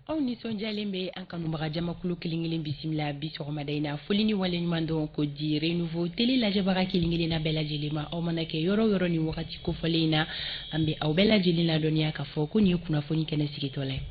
Aw nisɔndiyalen bɛ an kanubaga jamakulu kelen-kelen bisimila bi sɔgɔmada in na. Foli ni waleɲuman dɔn ko di Renouveau télé lajɛbaga kelen-kelenna bɛɛ lajɛlen ma. Aw mana kɛ yɔrɔ o yɔrɔ nin wagati kofɔlen in na, an bɛ aw bɛɛ lajɛlen ladɔnniya k'a fɔ ko nin ye kunnafoni kɛnɛ sigitɔla ye.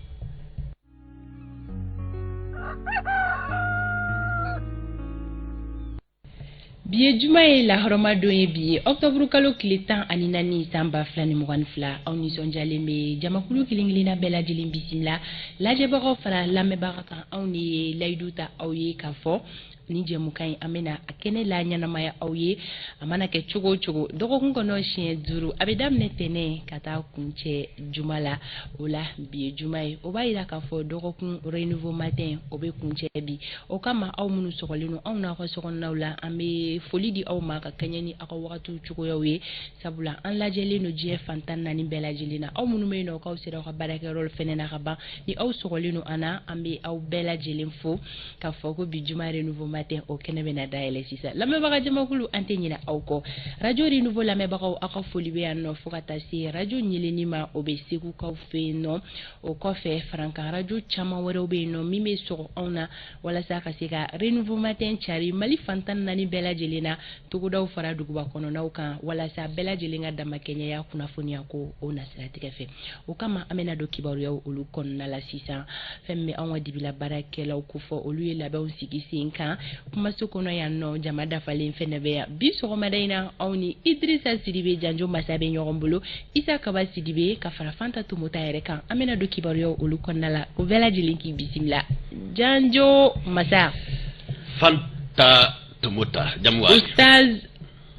Bi ye juma ye, lahɔrɔma don ye. Bi ye ɔkutɔburu kalo tile 14 san 2022. Aw nisɔndiyalen bɛ jamakulu kelen-kelenna bɛɛ lajɛlen bisimila, lajɛbagaw fara lamɛnbaga kan. Anw de ye layidu ta aw ye k'a fɔ ni jɛmukan in, an bɛna a kɛnɛ la ɲɛnamaya aw ye. A mana kɛ cogo o cogo, dɔgɔkun kɔnɔ siɲɛ 5, a bɛ daminɛ tɛnɛn ka taa kuncɛ juma la. O la, bi ye juma ye, o b'a yira k'a fɔ dɔgɔkun Renouveau Matin o bɛ kuncɛ bi. O kama, aw minnu sɔgɔlen don anw n'aw ka sokɔnɔnaw la, an bɛ foli di aw ma ka kɛɲɛ ni aw ka wagatiw cogoyaw ye, sabula an lajɛlen don diɲɛ fan 14 bɛɛ lajɛlen na. Aw minnu bɛ yen nɔ k'aw sera aw ka baarakɛyɔrɔ fɛnɛ na ka ban, ni aw sɔgɔlen don an na, an bɛ aw bɛɛ lajɛlen fo k'a fɔ ko bi juma Renouveau Matin o kɛnɛ bɛna dayɛlɛ sisan. Lamɛnbaga jamakulu, an tɛ ɲinɛ aw kɔ. Radio Renouveau lamɛnbagaw, aw ka foli bɛ yan nɔ fo ka taa se radio ɲɛlɛnni ma, o bɛ Segukaw fɛ yen nɔ. O kɔfɛ, farankan radio caman wɛrɛw bɛ yen nɔ min bɛ sɔgɔ anw na walasa ka se ka Renouveau Matin cari Mali fan 14 bɛɛ lajɛlen na, togodaw fara duguba kɔnɔnaw kan, walasa bɛɛ lajɛlen ka damakɛɲɛya kunnafoniya ko o nasiratigɛ fɛ. O kama, an bɛna don kibaruyaw olu kɔnɔna la sisan. Fɛn min bɛ anw ka dibila baarakɛlaw kofɔ, olu ye labɛnw sigi sen kan kumaso kɔnɔ yan nɔ. Jama dafalen fɛnɛ bɛ yan bi sɔgɔmada in na. Anw ni Idrissa Sidibe, Janjo Masa, bɛ ɲɔgɔn bolo, Isa Kaba Sidibe ka fara Fanta Tomota yɛrɛ kan. An bɛna don kibaruyaw olu kɔnɔna la. O bɛɛ lajɛlen k'i bisimila, Janjo Masa. Fanta Tomota, jamu? Ustaz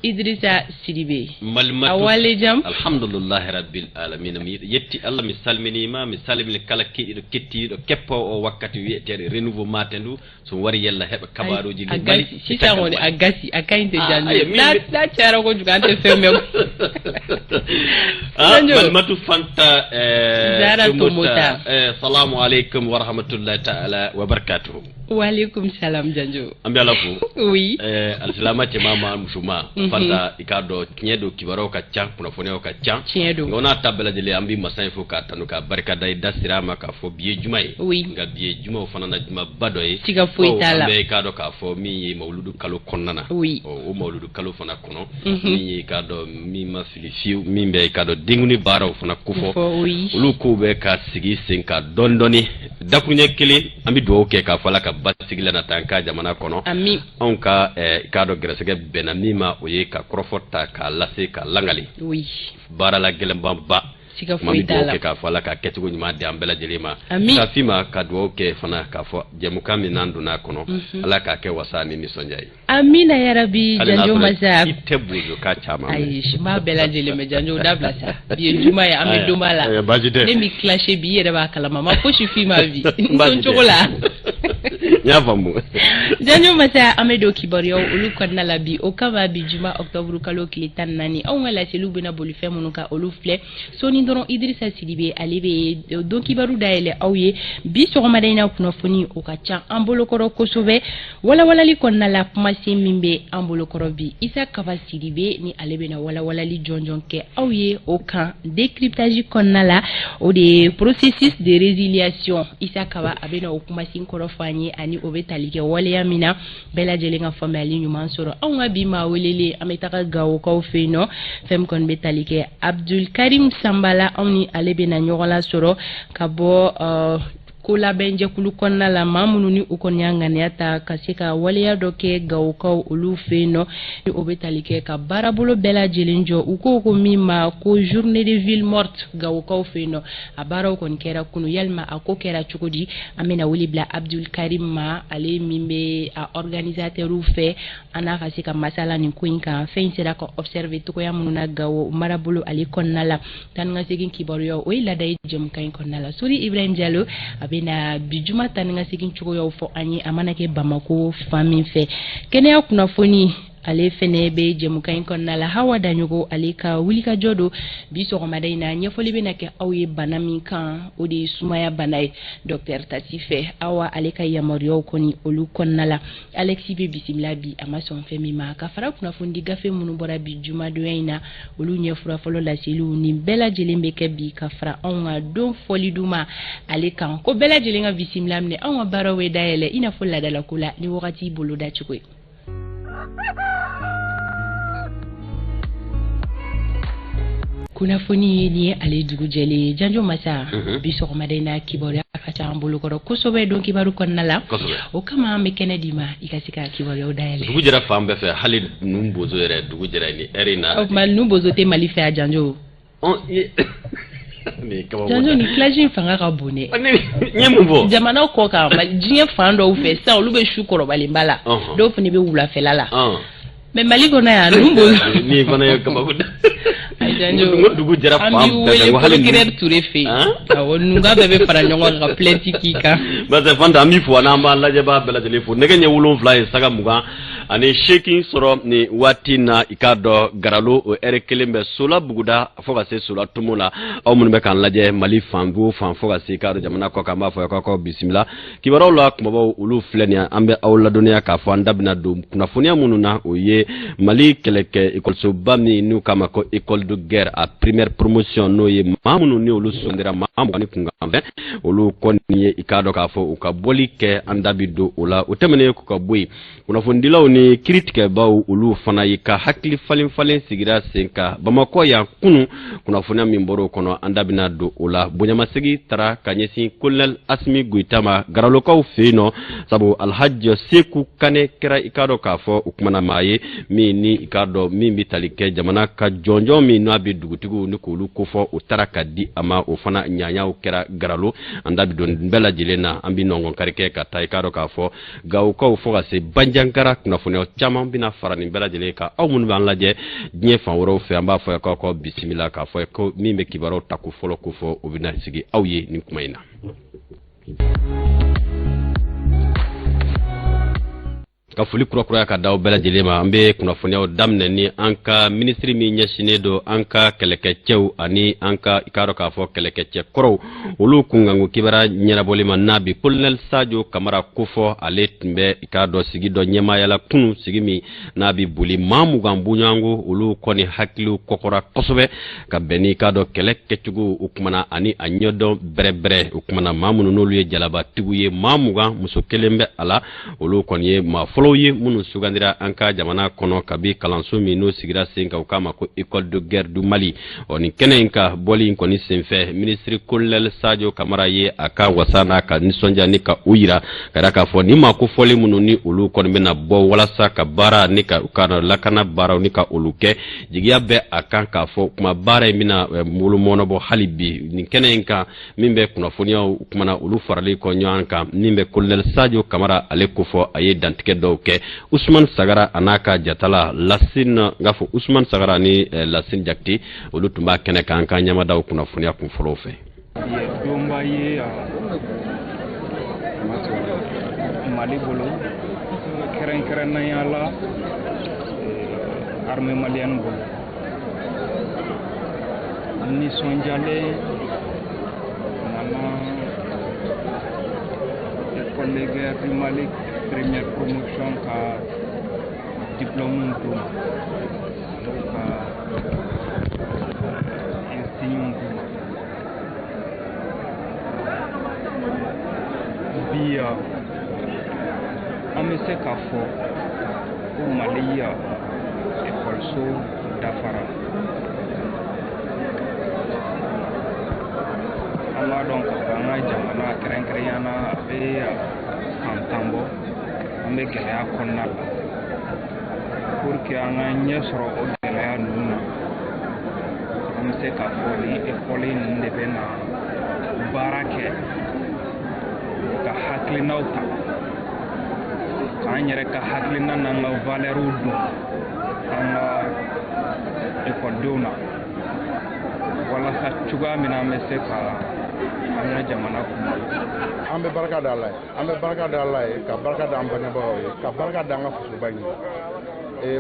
Idrissa Sidibe. Malimatu. A wale jam. Alhamdulillahi rabbil alamina. Mi yetti Allah, mi salminima, mi salmini kala keɗiɗo, kettiɗo, keppowo o wakkati wiyeteɗo Renouveau Matin ndu somo wari yella heɓa kabaruji. A gasi sisan kɔni, a gasi a ka ɲi tɛ. Janjo, n'a cayara kojugu, an tɛ fɛn mɛn. Malimatu Fanta. Zara Tomota. Salamu aleykum wa rahmatullahi taala wa barakatuhu. Waaleykum salam, Janjo. An bɛ Ala fo. Oui. Alisilamɛ cɛman ma musoman, Fanta, i k'a dɔn tiɲɛ don, kibaruyaw ka ca, kunnafoniyaw ka ca. Tiɲɛ don. Nka o n'a ta bɛɛ lajɛlen, an bɛ masa in fo k'a tanu k'a barika da. I da sira a ma k'a fɔ bi ye juma ye. Oui. Nka bi ye jumaw fana na jumaba dɔ ye. Siga foyi t'a la. An bɛ i k'a dɔn k'a fɔ min ye mawuludu kalo kɔnɔna na. Oui. O mawuludu kalo fana kɔnɔ, min ye i k'a dɔn min ma fili fiyewu, min bɛ i k'a dɔn denkundi baaraw fana kofɔ. Oui. Olu kow bɛ ka sigi sen kan dɔɔni dɔɔni. Dakuruɲɛ kelen, an bɛ dugawu kɛ k'a fɔ Ala ka basigi la nata an ka jamana kɔnɔ. Ami. Anw ka i k'a dɔn gɛrɛsɛgɛ bɛnna min ma, o ye ka kɔrɔfɔ ta k'a lase k'a langali. Oui. Baara la gɛlɛnbanba. Siga foyi t'a la. Kɛ k'a fɔ Ala ka kɛcogo ɲuman di an bɛɛ lajɛlen ma. Ami. Kafi ma ka dugawu kɛ fana k'a fɔ jɛmukan min n'an donna a kɔnɔ, Ala k'a kɛ wasa ni nisɔndiya ye. Amina yarabi, Janjo Masa. I tɛ bozo ka caman. Ayi, n b'a bɛɛ lajɛlen mɛn. Janjo, dabila sa. Bi ye juma ye, an bɛ donba la. Baasi tɛ. Ne m'i clashé bi, i yɛrɛ b'a kalama. Ma fosi f'i ma bi. N sɔn cogo la. N y'a faamu. Janjo Masa, an bɛ don kibaruyaw olu kɔnɔna la bi. O kama, bi juma octobre kalo tile 14, anw ka laseliw bɛna boli fɛn minnu kan, olu filɛ. Sɔɔni dɔrɔn, Idrissa Sidibe, ale bɛ don kibaru dayɛlɛ aw ye. Bi sɔgɔmada in na, kunnafoni o ka ca an bolokɔrɔ kosɛbɛ. Walawalali kɔnɔna la, kumasen min bɛ an bolokɔrɔ bi, Isa Kaba Sidibe ni ale bɛna walawalali jɔnjɔn kɛ aw ye o kan décryptage kɔnɔna la, o de ye processus de résiliation. Isa Kaba, a bɛna o kumasen kɔrɔ fɔ an ye ani o bɛ tali kɛ waleya min na, bɛɛ lajɛlen ka faamuyali ɲuman sɔrɔ. Anw ka bi maa welelen, an bɛ taga Gawokaw fɛ yen nɔ. Fɛn min kɔni bɛ tali kɛ Abdulkarim Sanbala, anw ni ale bɛna ɲɔgɔn lasɔrɔ ka bɔ ko labɛnjɛkulu kɔnɔna la, maa minnu ni u kɔni y'a ŋaniya ta ka se ka waleya dɔ kɛ Gawokaw olu fɛ yen nɔ, o bɛ tali kɛ ka baarabolo bɛɛ lajɛlen jɔ, u ko ko min ma ko journée de ville morte Gawokaw fɛ yen nɔ. A baaraw kɔni kɛra kunu. Yalima a ko kɛra cogo di? An bɛna wele bila Abdul Karim ma, ale min bɛ a organisateurw fɛ, an n'a ka se ka masala nin ko in kan, fɛn in sera ka observer cogoya minnu na Gawo marabolo ale kɔnɔna la. Taa ni ka segin kibaruyaw, o ye laada ye jɛmukan in kɔnɔna la. Sori Ibrahim Jalo, a bɛna bi juma taa ni ka segin cogoyaw fɔ an ye, a mana kɛ Bamako fan min fɛ. Kɛnɛya kunnafoni. Ale fɛnɛ bɛ jɛmukan in kɔnɔna la. Hawa Daɲogo ale ka wulikajɔ don bi sɔgɔmada in na. Ɲɛfɔli bɛna kɛ aw ye bana min kan, o de ye sumaya bana ye, docteur Tasi fɛ. Awa ale ka yamaruyaw kɔni olu kɔnɔna la. Alexis bɛ bisimila bi, a ma sɔn fɛn min ma, ka fara kunnafonidi gafe minnu bɔra bi jumadonya in na, olu ɲɛfura fɔlɔ laseliw, nin bɛɛ lajɛlen bɛ kɛ bi ka fara anw ka don fɔli duman ale kan. Ko bɛɛ lajɛlen ka bisimila minɛ, anw ka baaraw bɛ dayɛlɛ i n'a fɔ laadalako la ni wagati boloda cogo ye. Kunnafoni nin ye ale dugu jɛlen ye. Janjo masa, bi sɔgɔmada in na kibaruya ka ca an bolokɔrɔ kosɛbɛ don kibaru kɔnɔna la. O kama an bɛ kɛnɛ d'i ma, i ka se ka kibaruyaw dayɛlɛ. Dugu jɛra fan bɛɛ fɛ, hali ninnu bozo yɛrɛ, dugu jɛra ni heure in na. O tuma ninnu bozo tɛ Mali fɛ a, Janjo? Janjo, ni clash in fanga ka bon dɛ. N ye mun fɔ? Jamana kɔ kan, diɲɛ fan dɔw fɛ sisan, olu bɛ su kɔrɔbalenba la, dɔw fana bɛ wulafɛla la, mais Mali kɔnɔ yan, ninnu bozo. Ni fana ye kabako da. Janjo, n ko dugu jɛra fan bɛɛ fɛ. An b'i wele procureur Ture fɛ yen. Awɔ, nunga bɛɛ bɛ fara ɲɔgɔn kan ka plainte k'i kan. Parce que Fanta, an b'i fo, an'an b'an lajɛbaa bɛɛ lajɛlen fo. Nɛgɛ ɲɛ 7:28 sɔrɔ nin waati na. I k'a dɔn Garalo, o ɛri kelen bɛ Sola buguda fo ka se Sola tomo la. Aw minnu bɛ k'an lajɛ Mali fan o fan fo ka se i k'a dɔn jamana kɔ kan, an b'a fɔ k'aw bisimila. Kibaruyaw la kumabaw, olu filɛ nin ye. An bɛ aw ladɔnniya k'a fɔ an da bɛna don kunnafoniya minnu na, o ye Mali kɛlɛkɛ ekɔlisoba min n'u k'a ma ko École de guerre a première promotion, n'o ye maa minnu ni olu sugandira, maa 20 ni kunkanfɛn, olu kɔni ye i k'a dɔn k'a fɔ u ka bɔli kɛ, an da bi don o la. O tɛmɛnen k'u ka bɔ yen, kunnafonidilaw ni kiiritigɛbaw, olu fana ye ka hakili falen falen sigira sen kan Bamakɔ yan kunun. Kunnafoniya min bɔra o kɔnɔ, an da bɛna don o la. Bonyamasegi tara ka ɲɛsin colonel Asimi Goyita ma Garalokaw fɛ yen nɔ, sabu Alhaji Seku Kane kɛra i k'a dɔn k'a fɔ o kumana maa ye min ni i k'a dɔn min bɛ tali kɛ jamana ka jɔnjɔn min n'a bɛ dugutigiw ni k'olu kofɔ, o taara ka di a ma. O fana ɲaɲaw kɛra Garalo. An da bɛ don bɛɛ lajɛlen na. An bɛ nɔngɔn kari kɛ ka taa i k'a dɔn k'a fɔ Gawokaw fo ka se Banjagara. Kunnafoniya caman bɛna fara nin bɛɛ lajɛlen kan. Aw minnu b'an lajɛ diɲɛ fan wɛrɛw fɛ, an b'a fɔ k'aw ka bisimila, k'a fɔ ko min bɛ kibaruyaw tako fɔlɔ ko fɔ, o bɛna sigi aw ye nin kuma in na. Ka foli kurakuraya ka da aw bɛɛ lajɛlen ma. An bɛ kunnafoniyaw daminɛ ni an ka minisiri min ɲɛsinnen don an ka kɛlɛkɛcɛw ani an ka i k'a dɔn k'a fɔ kɛlɛkɛcɛ kɔrɔw, olu kunkanko kibaruya ɲɛnabɔli ma, n'a bi colonel Sadio Kamara kofɔ. Ale tun bɛ i k'a dɔn sigi dɔ ɲɛmaaya la kunun, sigi min n'a bi boli maa 20 bɔɲɔgɔnko, olu kɔni hakiliw kɔkɔra kosɛbɛ ka bɛn ni i k'a dɔn kɛlɛ kɛcogo o kumana ani a ɲɛdɔn bɛrɛbɛrɛ. O kumana maa minnu n'olu ye jalabatigiw ye, maa 20, muso kelen bɛ a la, olu kɔni ye maa fɔlɔw ye minnu sugandira an ka jamana kɔnɔ kabi kalanso min n'o sigira sen kan, u k'a ma ko École de guerre du Mali. Ɔ nin kɛnɛ in ka bɔli in kɔni senfɛ, minisiri colonel Sadio Kamara ye a ka wasa n'a ka nisɔndiya ni ka u yira ka da k'a fɔ nin maa kofɔlen minnu ni olu kɔni bɛna bɔ walasa ka baara ni ka ka lakana baaraw ni ka olu kɛ, jigiya bɛ a kan k'a fɔ kuma baara in bɛna bolomɔnɔbɔ hali bi. Nin kɛnɛ in kan min bɛ kunnafoniyaw kumana olu farali kɔ ɲɔgɔn kan, min bɛ colonel Sadio Kamara ale kofɔ, a ye dantigɛ dɔw kɛ. Usman Sagara a n'a ka jatala Lasine, n k'a fɔ Usman Sagara ni Lasine Jakite, olu tun b'a kɛnɛ kan. An ka ɲɛmadaw kunnafoniya kun fɔlɔw fɛ. Donba ye Mali bolo, kɛrɛnkɛrɛnnenya la armée malienne bolo. Nisɔndiyalen nana École de guerre du Mali première promotion ka diplôme d'u ma, n'u ka insigne d'u ma. Bi an bɛ se k'a fɔ ko Mali ekɔliso dafara. An b'a dɔn k'a fɔ an ka jamana, kɛrɛnkɛrɛnya na, a bɛ san 10 bɔ an bɛ gɛlɛya kɔnɔna la. Pour que an ka ɲɛ sɔrɔ o gɛlɛya ninnu na, an bɛ se k'a fɔ ni ekɔli ninnu de bɛ na baara kɛ ka hakilinaw ta, k'an yɛrɛ ka hakilina n'an ka valɛriw don an ka ekɔlidenw na, walasa cogoya min na an bɛ se ka an ka jamana kunbɔ. An bɛ barika da Ala ye, an bɛ barika da Ala ye, ka barika da an bangebagaw ye, ka barika da an ka fasoba in ye.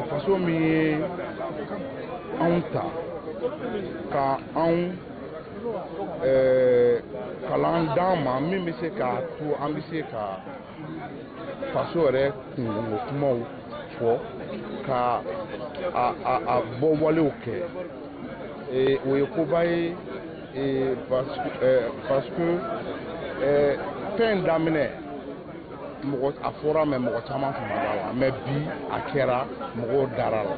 Faso min ye anw ta ka anw kalan d'an ma min bɛ se k'a to an bɛ se ka faso yɛrɛ kungo kumaw fɔ, ka a bɔ walew kɛ, o ye koba ye, parce que fɛn daminɛ, mɔgɔ a fɔra, mais mɔgɔ caman tun ma da la, mais bi a kɛra, mɔgɔw dara la.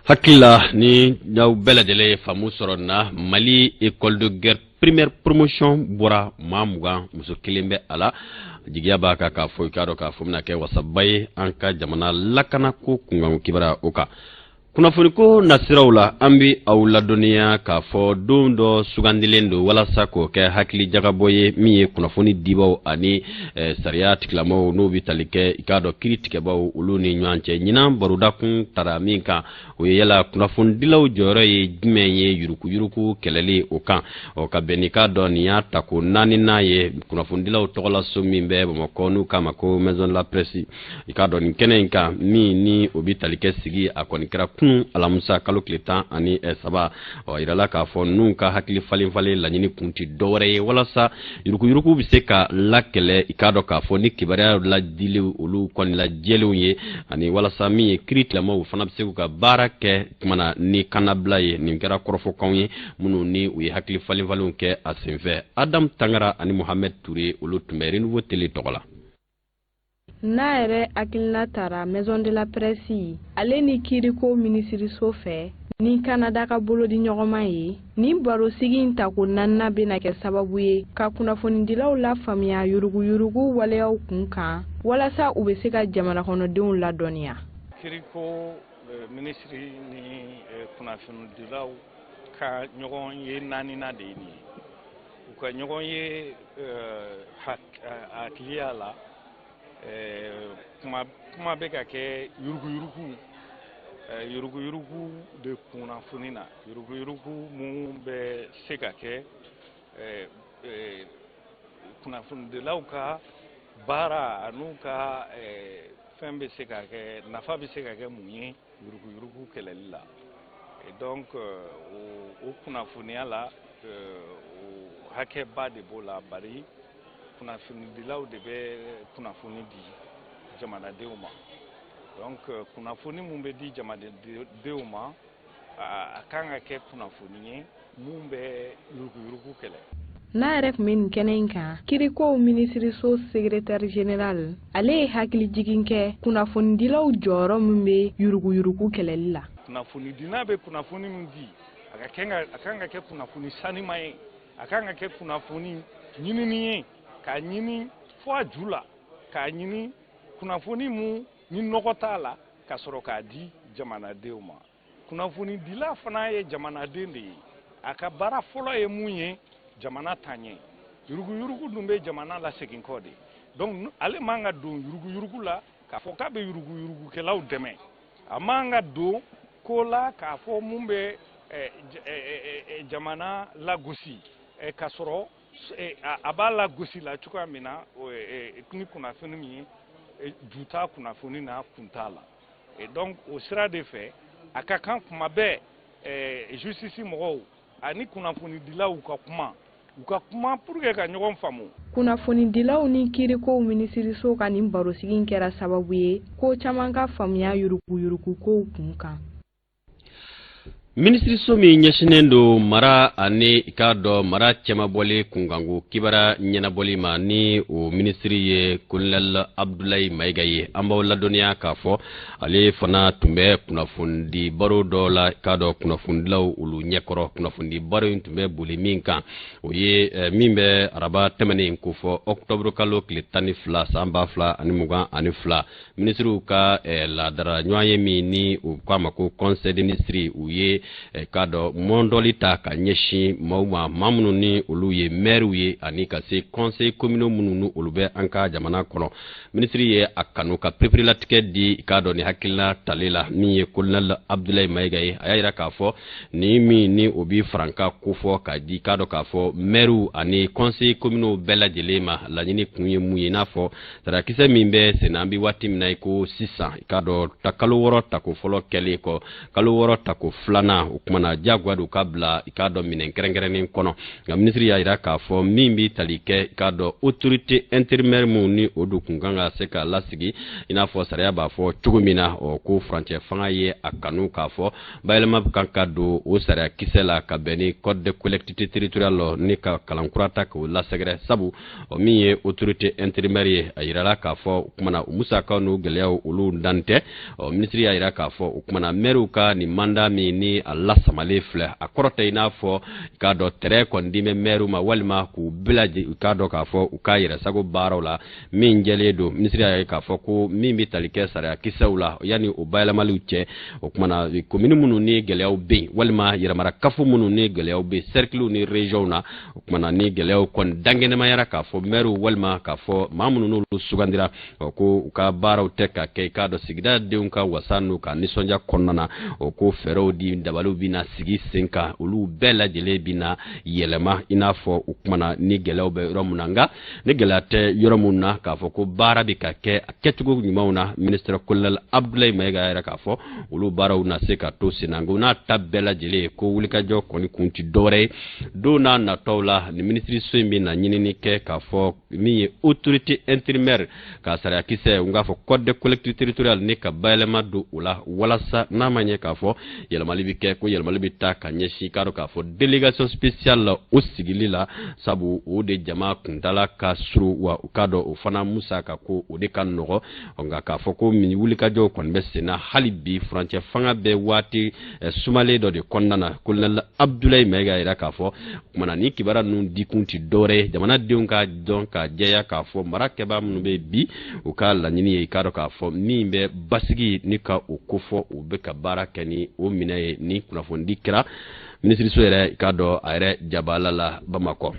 Hakili la ni n'aw bɛɛ lajɛlen ye faamu sɔrɔ na, Mali école de guerre première promotion bɔra, maa 20, muso kelen bɛ a la. Jigiya b'a kan k'a fɔ, i k'a dɔn k'a fɔ bɛna kɛ wasaba ye an ka jamana lakanako kunkanko kibaruya o kan. Kunnafoniko nasiraw la, an bɛ aw ladɔnniya k'a fɔ don dɔ sugandilen don walasa k'o kɛ hakili jagabɔ ye, min ye kunnafoni dibaw ani sariya tigilamaw, n'o bɛ tali kɛ, i k'a dɔn, kiiri tigɛbaw olu ni ɲɔgɔn cɛ. Ɲinan barodakun tara min kan, o ye yala kunnafonidilaw jɔyɔrɔ ye jumɛn ye yuruguyurugu kɛlɛli o kan. Ɔ ka bɛn n'i k'a dɔn nin y'a tako naaninan ye, kunnafonidilaw tɔgɔlaso min bɛ Bamakɔ, n'u k'a ma ko Maison de la Presse, i k'a dɔn nin kɛnɛ in kan, min ni o bɛ tali kɛ sigi, a kɔni kɛra kunun alamisa kalo tile 13. Ɔ yirala k'a fɔ ninnu ka hakili falen falen laɲini kun tɛ dɔwɛrɛ ye walasa yuruguyurugu bɛ se ka lakɛlɛ, i k'a dɔn k'a fɔ ni kibaruya ladiliw olu kɔni lajɛlenw ye, ani walasa min ye kiiri tilamaw fana bɛ se k'u ka baara kɛ kumana ni kannabila ye. Nin kɛra kɔrɔfɔkanw ye minnu ni u ye hakili falen falenw kɛ a senfɛ. Adam Tangara ani Mohamed Touré, olu tun bɛ Renouveau Télé tɔgɔ la. N'a yɛrɛ hakilina tara Maison de la Presse ale ni kiiriko minisiriso fɛ ni Kanada ka bolodi ɲɔgɔnma ye, nin barosigi in tako naaninan bɛna kɛ sababu ye ka kunnafonidilaw lafaamuya yuruguyurugu waleyaw kun kan, walasa u bɛ se ka jamana kɔnɔdenw ladɔnniya. Kiriko minisiri ni kunnafonidilaw ka ɲɔgɔn ye naaninan de ye nin ye. U ka ɲɔgɔn ye hakiliya la, kuma bɛ ka kɛ yuruguyurugu, yuruguyurugu de kunnafoni na, yuruguyurugu mun bɛ se ka kɛ kunnafonidilaw ka baara an'u ka fɛn bɛ se ka kɛ, nafa bɛ se ka kɛ mun ye yuruguyurugu kɛlɛli la. Et donc o kunnafoniya la, o hakɛba de b'o la, bari kunnafonidilaw de bɛ kunnafoni di jamanadenw ma. Donc kunnafoni mun bɛ di jamanadenw ma, a kan ka kɛ kunnafoni ye mun bɛ yuruguyurugu kɛlɛ. N'a yɛrɛ tun bɛ nin kɛnɛ in kan, kirikow minisiriso secrétaire général, ale ye hakili jigin kɛ kunnafonidilaw jɔyɔrɔ min bɛ yuruguyurugu kɛlɛli la. Kunnafonidila bɛ kunnafoni min di, a kan ka kɛ kunnafoni sanima ye, a kan ka kɛ kunnafoni ɲinini ye, k'a ɲini fo a ju la, k'a ɲini kunnafoni mun ni nɔgɔ t'a la, ka sɔrɔ k'a di jamanadenw ma. Kunnafonidila fana ye jamanaden de ye. A ka baara fɔlɔ ye mun ye? Jamana taaɲɛ. Yuruguyurugu dun bɛ jamana lasegin kɔ de. Donc ale man ka don yuruguyurugu la k'a fɔ k'a bɛ yuruguyurugukɛlaw dɛmɛ. A man ka don ko la k'a fɔ mun bɛ jamana lagosi, k'a sɔrɔ a b'a lagosi la cogoya min na ni kunnafoni min ye, ju t'a kunnafoni na, kun t'a la. Et donc o sira de fɛ, a ka kan kuma bɛɛ justice mɔgɔw ani kunnafonidilaw ka kuma, u ka kuma pour que ka ɲɔgɔn faamu. Kunnafonidilaw ni kirikow minisiriso ka nin barosigi kɛra sababu ye ko caman ka faamuya yuruguyurugukow kun kan. Minisiriso min ɲɛsinnen don mara ani, i k'a dɔn, mara cɛmabɔli kunkanko kibaruya ɲɛnabɔli ma, ni o minisiri ye Colonel Abdoulaye Mayiga ye, an b'aw ladɔnniya k'a fɔ ale fana tun bɛ kunnafonidi baro dɔ la, i k'a dɔn, kunnafonidilaw olu ɲɛkɔrɔ. Kunnafonidi baro in tun bɛ boli min kan, o ye min bɛ araba tɛmɛnen ko fɔ, octobre kalo tile 12 san 2022, minisiriw ka laadara ɲɔgɔn ye min ni u k'a ma ko conseil des ministres, u ye ye k'a dɔn mɔndɔli ta ka ɲɛsin maaw ma, maa minnu ni olu ye maires ye ani ka se conseil communaux minnu ni olu bɛ an ka jamana kɔnɔ. Minisiri ye a kanu ka pereperelatigɛ di k'a dɔn ni hakilina tali la. Min ye colonel Abdoulaye Mayiga ye, a y'a yira k'a fɔ ni min ni o bi faranka kofɔ k'a di k'a dɔn k'a fɔ maires ani conseil communaux bɛɛ lajɛlen ma, laɲini kun ye mun ye? I n'a fɔ sarakisɛ min bɛ senna, an bɛ waati min na i ko sisan, i k'a dɔn ta kalo 6 tako fɔlɔ kɛlen kɔ, kalo 6 tako filanan, o kumana diyagoya don ka bila i k'a dɔn minɛn kɛrɛnkɛrɛnnen kɔnɔ. Nka minisiri y'a yira k'a fɔ min bɛ tali kɛ i k'a dɔn autorité intérimaire mun ni o don kun kan ka se ka lasigi i n'a fɔ sariya b'a fɔ cogo min na, ɔ ko furancɛ fanga ye a kanu k'a fɔ bayɛlɛma kan ka don o sariya kisɛ la ka bɛn ni code de collectivité territoriale ni ka kalan kura ta k'o lasɛgɛrɛ, sabu o min ye autorité intérimaire ye, a yirala k'a fɔ o kumana o musakaw n'o gɛlɛyaw olu dan tɛ. Ɔ minisiri y'a yira k'a fɔ o kumana maires ka nin mandat min ni a lasamalen filɛ, a kɔrɔ tɛ i n'a fɔ k'a dɔn tɛrɛ kɔni di bɛ maires ma walima k'u bila k'a dɔn k'a fɔ u k'a yɛrɛ sago baaraw la. Min jɛlen don, minisiri y'a ye k'a fɔ ko min bɛ tali kɛ sariya kisɛw la, yanni o bayɛlɛmaliw cɛ, o kumana komini minnu ni gɛlɛyaw bɛ yen walima yɛrɛmarakafo minnu ni gɛlɛyaw bɛ yen, cercle ni région na, o kumana ni gɛlɛyaw kɔni dankɛnɛmayara k'a fɔ maires walima k'a fɔ maa minnu n'olu sugandira ko u ka baaraw tɛ ka kɛ i k'a dɔn sigida denw ka wasa n'u ka nisɔndiya kɔnɔna na, o ko fɛɛrɛw di dabaliw bɛna sigi sen kan, olu bɛɛ lajɛlen bɛna yɛlɛma i n'a fɔ o kumana ni gɛlɛyaw bɛ yɔrɔ min na. Nka ni gɛlɛya tɛ yɔrɔ min na k'a fɔ ko baara bɛ ka kɛ a kɛcogo ɲumanw na, ministre colonel Abdoulaye Mayiga y'a yira k'a fɔ olu baaraw na se ka to sen na. Nka n'a ta bɛɛ lajɛlen ko wulikajɔ kɔni kun ti dɔwɛrɛ ye, don n'a nataw la ni minisiriso in bɛna ɲinini kɛ k'a fɔ min ye autorité intérimaire ka sariya kisɛ, n k'a fɔ code de collectivité territoriale, ni ka bayɛlɛma don o la, walasa n'a ma ɲɛ k'a fɔ yɛlɛmali bɛ kɛ, ko yɛlɛmali bɛ taa ka ɲɛsin k'a dɔn k'a fɔ délégation spéciale la o sigili la, sabu o de jama kuntala ka surun wa u k'a dɔn o fana musaka ko o de ka nɔgɔ. Nka k'a fɔ ko min wulikajɔw kɔni bɛ sen na hali bi, furancɛ fanga bɛ waati sumalen dɔ de kɔnɔna na. Colonel Abdoulaye Mayiga yira k'a fɔ kumana ni kibaruya ninnu dikun ti dɔwɛrɛ ye, jamanadenw ka dɔn ka jɛya k'a fɔ mara kɛbaa minnu bɛ bi, u ka laɲini ye i k'a dɔn k'a fɔ min bɛ basigi ni ka o kofɔ, u bɛ ka baara kɛ ni o minɛ ye. Ni kunnafonidi kɛra minisiriso yɛrɛ i k'a dɔn a yɛrɛ jabala la Bamakɔ.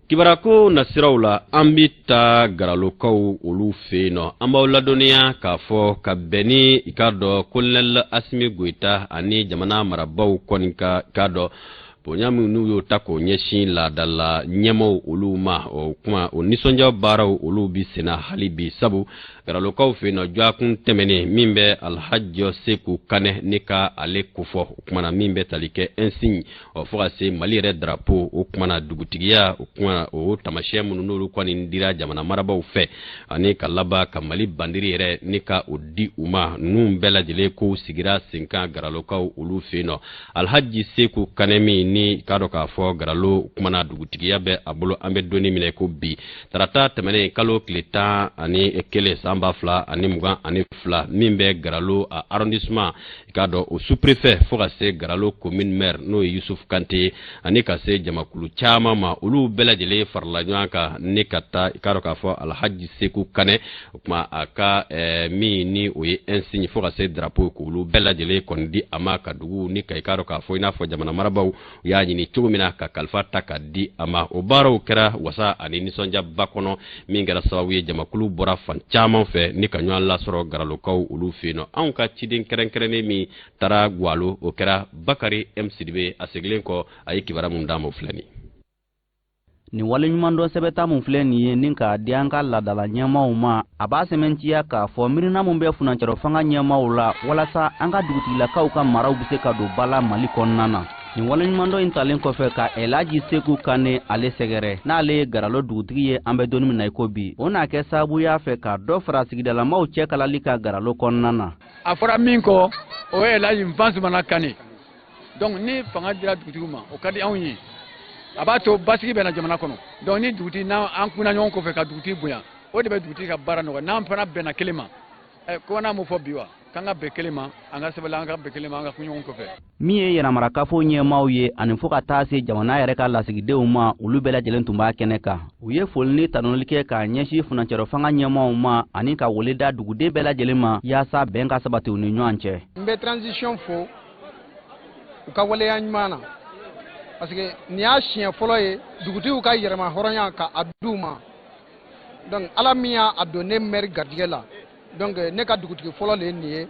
Kibarako nasiraw la, an bɛ taa Garalokaw olu fɛ yen nɔ. An b'aw ladɔnniya k'a fɔ ka bɛn ni i k'a dɔn colonel Asimi Goyita ani jamana marabaaw kɔni ka k'a dɔn bonya min n'u y'o ta k'o ɲɛsin laadala ɲɛmaaw olu ma, o kuma o nisɔndiya baaraw olu bi senna hali bi, sabu Garalokaw fɛ yen nɔ dɔgɔkun tɛmɛnen min bɛ Alhaji Seku Kanɛ ni ka ale kofɔ, o kumana min bɛ tali kɛ insigne ɔ fo ka se Mali yɛrɛ drapeau, o kumana dugutigiya, o kumana o tamasiyɛn minnu n'olu kɔni dira jamana marabaaw fɛ, ani ka laban ka Mali bandiri yɛrɛ ni ka o di u ma, ninnu bɛɛ lajɛlen kow sigira sen kan Garalokaw olu fɛ yen nɔ. Alhaji Seku Kanɛ min ni k'a dɔn k'a fɔ Garalo kumana dugutigiya bɛ a bolo, an bɛ donni minɛ ko bi tarata tɛmɛnen kalo tile 11 san 2022, min bɛ Garalo a arrondissement i k'a dɔn o sous-préfet fo ka se Garalo commune maire n'o ye Yusuf Kante ye, ani ka se jamakulu caman ma, olu bɛɛ lajɛlen farala ɲɔgɔn kan ni ka taa i k'a dɔn k'a fɔ Alhaji Seku Kanɛ, o tuma a ka min ni o ye insigne fo ka se drapeau, k'olu bɛɛ lajɛlen kɔni di a ma ka dugu ni ka i k'a dɔn k'a fɔ i n'a fɔ jamana marabaaw u y'a ɲini cogo min na ka kalifa ta ka di a ma. O baaraw kɛra wasa ani nisɔndiyaba kɔnɔ, min kɛra sababu ye jamakulu bɔra fan caman fɛ ni ka ɲɔgɔn lasɔrɔ Garalokaw olu fɛ yen nɔ. Anw ka ciden kɛrɛnkɛrɛnnen min taara Guwalo, o kɛra Bakari M Sidibe. A seginnen kɔ, a ye kibaruya mun d'an ma, o filɛ nin ye. Nin waleɲumandɔn sɛbɛnta mun filɛ nin ye ni k'a di an ka laadala ɲɛmaaw ma, a b'a sɛmɛntiya k'a fɔ miirina mun bɛ furancɛrɔ fanga ɲɛmaaw la walasa an ka dugutigilakaw ka maraw bɛ se ka don ba la Mali kɔnɔna na. Nin waleɲumandɔn in talen kɔfɛ ka Elaji Seku Kane ale sɛgɛrɛ, n'ale ye Garalo dugutigi ye an bɛ don min na i ko bi, o n'a kɛ sababuya fɛ ka dɔ fara sigidalamaw cɛ kalali ka Garalo kɔnɔna na. A fɔra min kɔ, o ye Elaji Nfansumana Kane. Donc ni fanga dira dugutigiw ma, o ka di anw ye, a b'a to basigi bɛ na jamana kɔnɔ. Donc ni dugutigi n'an kunna ɲɔgɔn kɔfɛ ka dugutigi bonya, o de bɛ dugutigi ka baara nɔgɔya. N'an fana bɛnna kelen ma, ko n'a m'o fɔ bi wa k'an ka bɛn kelen ma, an ka sɛbɛn, an ka bɛn kelen ma, an ka kun ɲɔgɔn kɔfɛ. Min ye yɛrɛmarakafo ɲɛmaaw ye ani fo ka taa se jamana yɛrɛ ka lasigidenw ma, olu bɛɛ lajɛlen tun b'a kɛnɛ kan. U ye foli ni tanuli kɛ k'a ɲɛsin furancɛrɔ fanga ɲɛmaaw ma ani ka wele da duguden bɛɛ lajɛlen ma yaasa bɛn ka sabati u ni ɲɔgɔn cɛ. N bɛ transition fo. u ka waleya ɲuman na, parce que nin y'a siɲɛ fɔlɔ ye dugutigiw ka yɛrɛma hɔrɔnya ka a d'u ma. Donc Ala min y'a don ne maire garijɛgɛ la, donc ne ka dugutigi fɔlɔ de ye nin ye.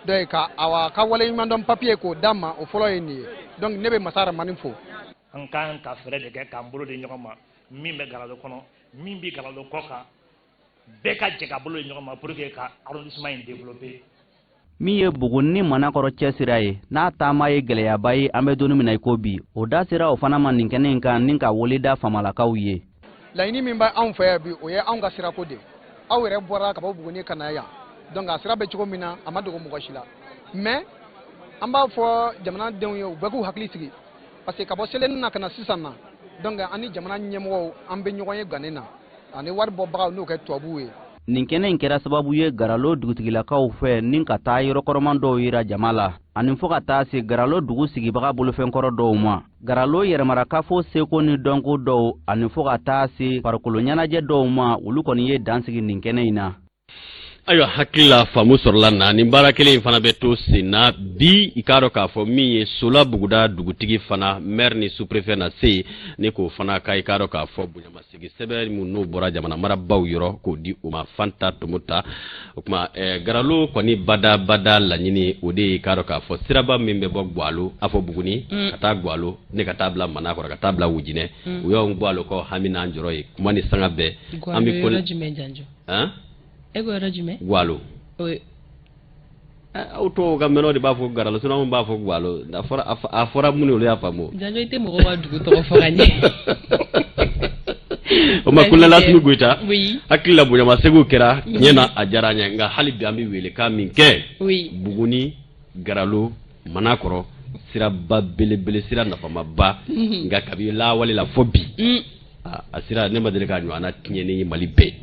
Donc ka awa ka waleɲumandɔn papier k'o d'a ma, o fɔlɔ ye nin ye. Donc ne bɛ Masa Ramani fo. An kan ka fɛɛrɛ de kɛ k'an bolo di ɲɔgɔn ma, min bɛ Garalo kɔnɔ, min bɛ Garalo kɔ kan, bɛɛ ka jɛ ka bolo di ɲɔgɔn ma pour que ka arrondissement in développer. Min ye Buguni ni Manakɔrɔ cɛsira ye, n'a taama ye gɛlɛyaba ye, an bɛ don min na i ko bi, o da sera o fana ma nin kɛnɛ in kan ni ka wele da famalakaw ye. Laɲini min bɛ anw fɛ yan bi, o ye anw ka sirako de ye. Aw yɛrɛ bɔra ka bɔ Buguni ka na yan, donc a sira bɛ cogo min na, a ma dogo mɔgɔ si la. Mais an b'a fɔ jamanadenw ye, u bɛɛ k'u hakili sigi, parce que ka bɔ Seleni na ka na sisan na, donc an ni jamana ɲɛmɔgɔw, an bɛ ɲɔgɔn ye gannen na, ani wari bɔbagaw n'o kɛ tubabuw ye. Nin kɛnɛ in kɛra sababu ye Garalo dugutigilakaw fɛ ni ka taa yɔrɔkɔrɔman dɔw yira jama la, ani fɔɔ ka taa se Garalo dugu sigibaga bolofɛnkɔrɔ dɔw ma, Garalo yɛrɛmarakafo seko ni dɔnko dɔw, ani fɔɔ ka taa se farikolo ɲɛnajɛ dɔw ma. Olu kɔni ye dansigi nin kɛnɛ in na. Ayiwa, hakili la faamu sɔrɔla na. Nin baara kelen in fana bɛ to sen na bi. I k'a dɔn k'a fɔ min ye Sola buguda dugutigi fana, maire ni sous-préfet na se ni k'o fana ka, i k'a dɔn k'a fɔ bonyamasegin sɛbɛn min n'o bɔra jamana marabaw yɔrɔ k'o di u ma. Fanta Tomuta, o tuma Garalo kɔni bada bada laɲini, o de ye i k'a dɔn k'a fɔ siraba min bɛ bɔ Gwalo, a fɔ Buguni ka taa Gwalo, ne ka taa bila Manakɔrɔ, ka taa bila Wujinɛ. O y'anw Gwalokaw hami n'an jɔrɔ ye kuma ni sanga bɛɛ. An bɛ yɔrɔ jumɛn, Janjo? Han? E ko yɔrɔ jumɛn? Gwalo. Aw tɔgɔ ka mɛnɔ de b'a fɔ Garalo, sinon anw b'a fɔ Gwalo. A fɔra minnu, olu y'a faamu. Janjo, i tɛ mɔgɔw ka dugu tɔgɔ fɔ ka ɲɛ. O ma Kolonɛli Asimi Goyita, hakili la bonyamasegin kɛra tiɲɛ na, a diyara an ye. Nka hali bi an bɛ welekan min kɛ, Buguni, Garalo, Manakɔrɔ siraba belebele, sira nafamaba, nka kabi lawale la fo bi, a sira ne ma deli k'a ɲɔgɔnna tiɲɛni ye Mali bɛɛ.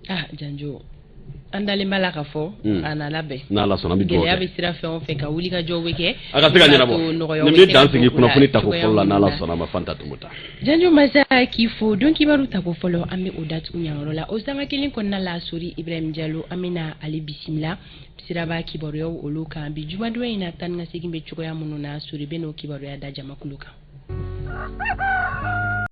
Ah Janjo, an dalen b'a la ka fɔ a na labɛn. N'Ala sɔnna, an bɛ dugawu kɛ. Gɛlɛya bɛ sira fɛn o fɛn kan, wuli ka jɔw bɛ kɛ. A ka se ka ɲɛnabɔ. Nin bɛ dan sigi kunnafoni tako fɔlɔ la, n'Ala sɔnna ma. Fanta Tomuta. Janjo Masa k'i fo. Don kibaru tako fɔlɔ, an bɛ o datugu ɲanyɔrɔ la. O sanga kelen kɔnɔna la, Sori Ibrahim Jalo, an bɛna ale bisimila siraba kibaruyaw olu kan bi jumadon in na. Taa ni ka segin bɛ cogoya minnu na, Sori bɛ n'o kibaruya da jamakulu kan.